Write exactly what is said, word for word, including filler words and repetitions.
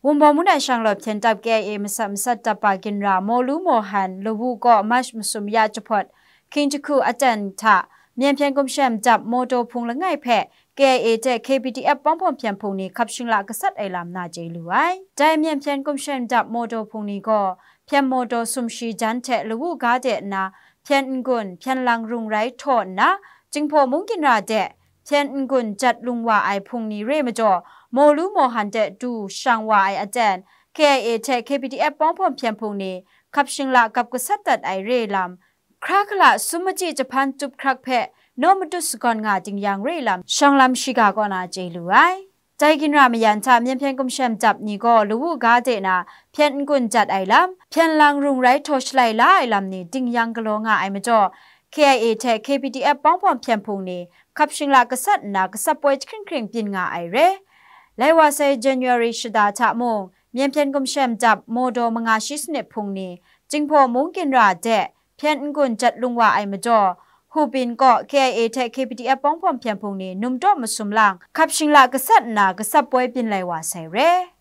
Wunpawng Mungdan Shanglawt hpyen dap K I A masat masat dap pa ginra Mawlu Mawhan lawu kaw March masum ya jahpawt hkying jahku aten hta Myen Hpyen Gumshem dap Mawdaw Hpung langai hpe K I A hte K P D F Pawngpawng Hpyen Hpung ni hkap shingla gasat ai lam na chye lu ai. Dai Myen Hpyen Gumshem dap Mawdaw Hpung ni gaw hpyen mawdaw sumshi jan hte lawu ga de nna hpyen n-gun, hpyen lang rung rai htaw nna, Jinghpaw Mung ginra de hpyen n-gun jat lung wa ai hpung ni re majaw, Mawlu Mawhan de du shang wa ai aten, K I A hte K P D F Pawngpawng Hpyen Hpung ni hkap shingla gap gasat dat ai re lam, hkra hkala sum machyi jahpan tup hkrak hpe naw matut sagawn nga ding yang re lam, shang lam shiga kaw na chye lu ai. Dai ginra mayan hta Myen Hpyen Gumshem dap ni gaw lawu ga de na hpyen n-gun jat ai lam, hpyen lang rung rai htaw shalai la ai lam ni ding yang galaw nga ai majaw, K I A hte K P D F Pawngpawng Hpyen Hpung ni hkap shingla gasat nna gasat poi jahkring hkring byin nga ai re. Lai wa sai January shada hta mung, Myen Hpyen Gumshem dap Mawdaw manga shi sanit hpung ni, Jinghpaw Mung ginra de hpyen n-gun jat lung wa ai majaw, Hubin kaw K I A hte K P D F Pawngpawng Hpyen Hpung ni numdaw masum lang hkap shingla gasat nna gasat poi byin lai wa sai re.